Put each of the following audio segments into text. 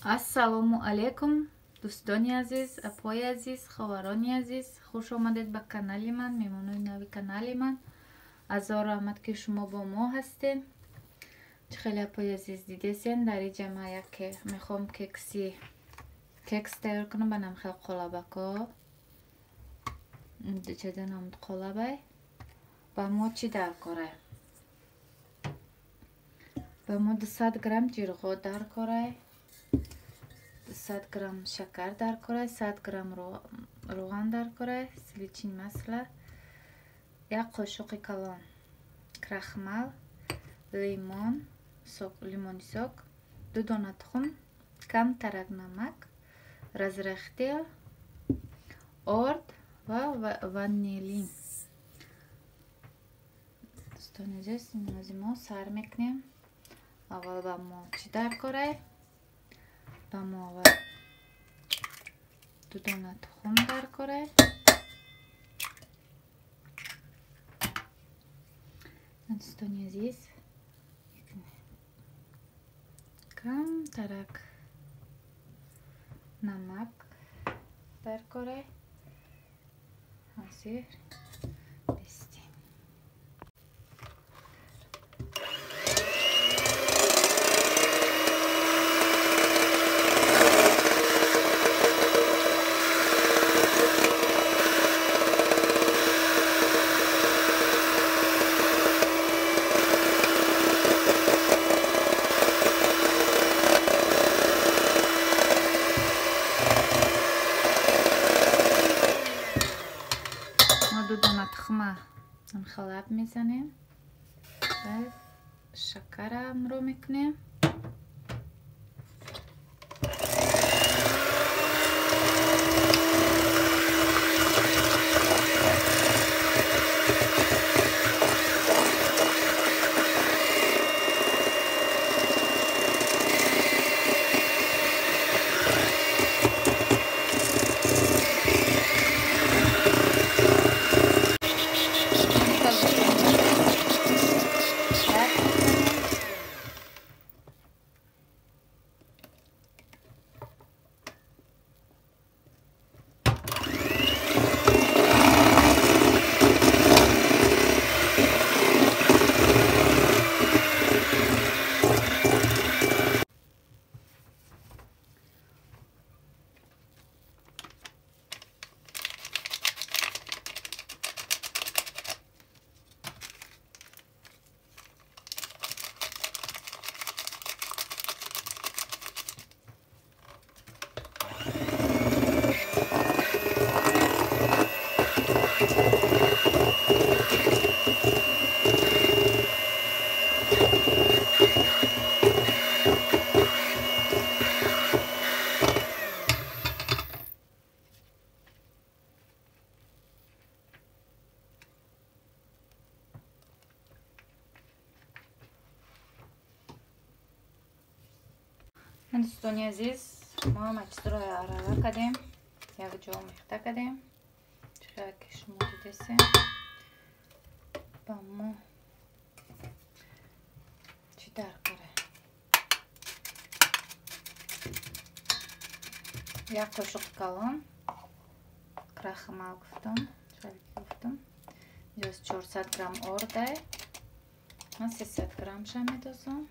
Ассалому алайкум, дӯстони азиз, апои азиз, ховарони азиз, хуш омадед ба канали ман, меҳмонони нави канали ман. Азор раҳмат, ки шумо бо мо ҳастед. Чӣ хеле, апои азиз, дидесен, дар иҷа ма яке мехоҳам кекс тайёр кунам ба намхел қолабако. Чеда намуд қолабай. Ба мо чӣ даркорай? Ба мо 200 грамм ҷирғо даркорай, 100 грамм шакар даркорай, 100 грамм равған даркорай, сливочное масло, як қошуқи калон крахмал, лимон, сок, лимони сок, 2 дона тухм, камтарак намак, разрыхлитель, орд ва ванилин. Дӯстони азиз, ҳозир мо сар мекунем. Аввал ба мо чӣ даркорай? Ба мо аввал 2 дона тухм даркорай. Дӯстони азиз, камтарак намак даркорай. Ҳозир бистем. 2 дона тухма халаб мезанем, баъд шакарамро мекунем. Дӯстони азиз, мо ҳама чизро арава кардем, якҷо омехта кардем. Чӣ ки шумо дидесем, ба мо чӣ даркора? Як қошуқ калон крахмал гуфтам, гуфтам, ҷоз 400 грамм ордай, ман 300 граммша медозам.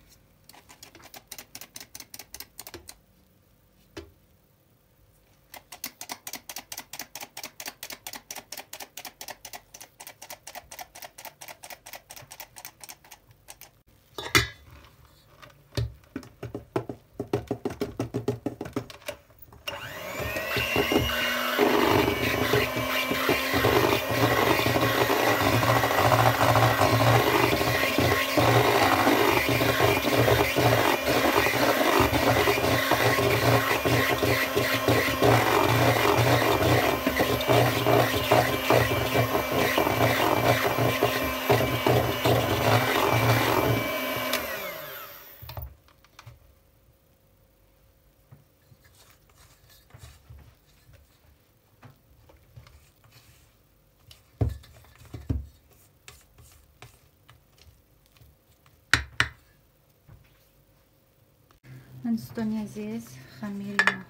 Дӯстони азиз, хамири мо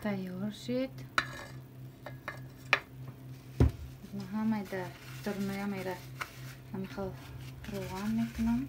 тайёр шид. Ма ҳамаи дар даруноя мера ҳамихел равған мекунам.